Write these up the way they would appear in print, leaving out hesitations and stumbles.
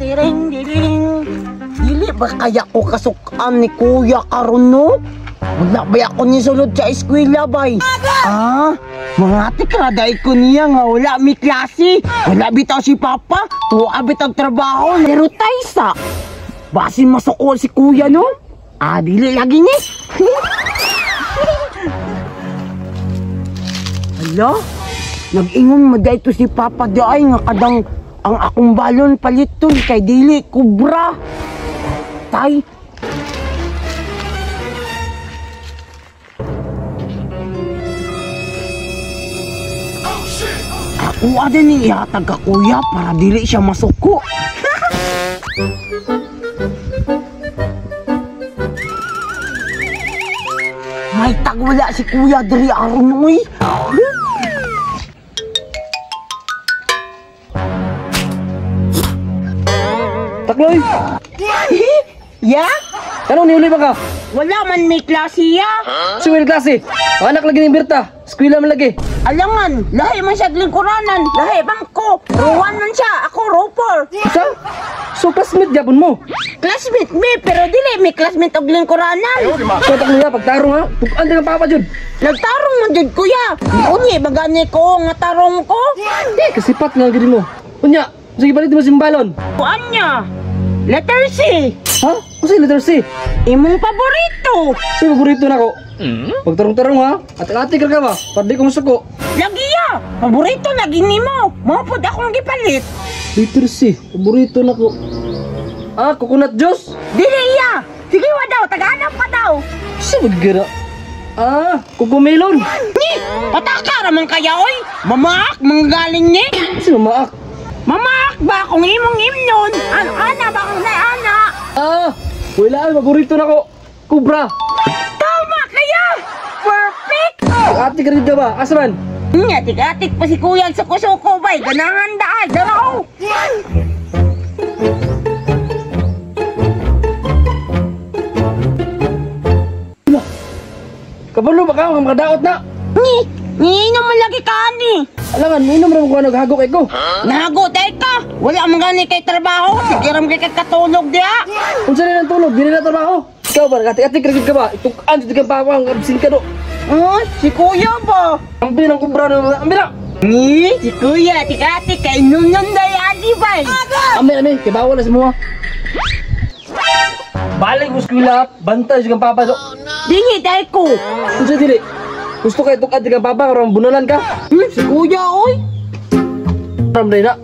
Tiring diring. Dili ba kaya ko kasukan ni kuya karon no? Wala ba ako ni sulod sa eskwela bay? Ah, mga tikra ko niya nga wala mi klase. Wala bitaw si papa, tuwa bitaw trabaho, pero taysa. Basin masuko si kuya no? Ah, dili lagi ni. Hala, nag-ingon mo dahito si papa di ay nga kadang ang akong balon paliton kay dili kubra. Tay. Ako din ni ihatag ka kuya para dili siya masuko. May tagwala si kuya diri aron oy. Takloy! Ya? Ano, niuli ba ka? Wala man may klase ya. Si Will klase. Anak lagi ni Berta. Eskwela man lagi. Alangan, lahi man siya lingkuranan. Lahi bang ko. Row 1 man siya. Ako row 4. Sa? So classmate gapon mo? Classmate me, pero dili may classmate og lingkuranan. So takloy ha, pagtarong ha. Tukan din ang papa jud. Nagtarong man jud kuya. Unyi, bagani ko nga tarong ko. Eh, kasipat nga gid mo. Unya, sige balit mo si balon. Kuan niya. Letter C. Ha? Unsay letter C? Imong paborito. Si paborito nako. Pagtarong-tarong ha. Ati-ati ka ba? Para di ko masuko. Lagi ya. Paborito lagi nimo. Mao pud akong gipalit. Letter C. Paborito nako. Ah, coconut juice? Dili ya. Sige wa daw, tagaanap pa daw. Sa magira. Ah, kukumelon. Ni, pataka ra man kaya oy. Mamaak manggaling ni. Si mamaak. Mamaak ba kung imong imnon? Ano ana ba kung ana? Ah, wala ang paborito nako. Kubra. Tama kaya. Perfect. Ati ka rin ba? Asa man? Atik-atik pa si kuya sa suko-suko bay. Ganahan daan. Daraw. Kabalo ba ka? Makadaot na. Ni, niinom man lagi ka ani. Alangan, minom ra mo ko naghagok ko. Nahago tay ka. Wala man gani kay trabaho. Sige ram kay katulog diha. Unsa ni nang tulog? Dili na trabaho. Ikaw ba ati-ati ka ba? Itukan jud kang papa ang absin ka do. Oh, si kuya ba? Ambi ng kubra na ambi na. Ni, si kuya atik-atik kay inom nun day adi bay. Ambi ami, kay bawal na sa mga. Balik mo eskwela, bantay jud kang papa do. Dili tay ko. Unsa dili? Gusto kay tukad kang papa karon bunulan ka? Si kuya oy. Ram day na.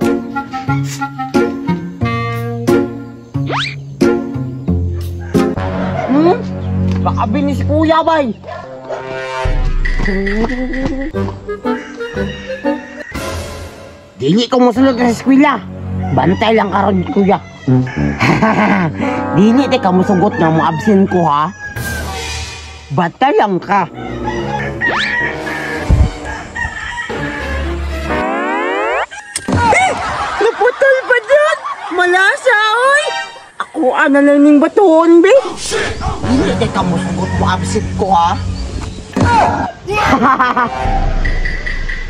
Baka bini si kuya bay. Dili ko mosulod sa eskwela. Bantay lang karon kuya. Dili tay ka mosugot nga mo absent ko ha. Bantay lang ka. Naputol pa dyan! Malasa, oy! Ako, ana lang ning batuon, be! Hindi tayo ka musugot mo absent ko, ha?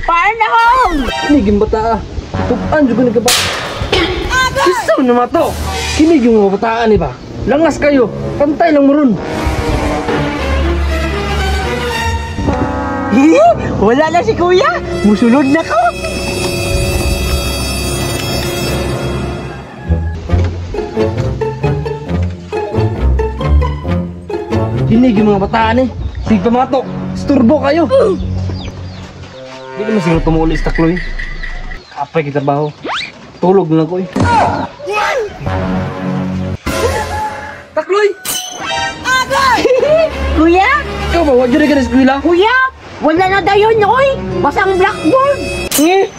Panahon! Kiniging bata, ah. Tupan, juga nagkaba. Kisaw naman to! Kinig yung mga bataan, iba. Langas kayo! Pantay lang mo ron! Wala na si kuya! Musulod na ko! Kinig yung mga bataan eh. Sige pa mga to, isturbo kayo. Hindi naman siguro tumuli sa takloy. Kapay kita trabaho. Tulog na lang ko eh. Takloy! Kuya? Ikaw ba? Wag yun ka na eskwela? Kuya! Wala na dayon oy! Basang blackboard! Ngi!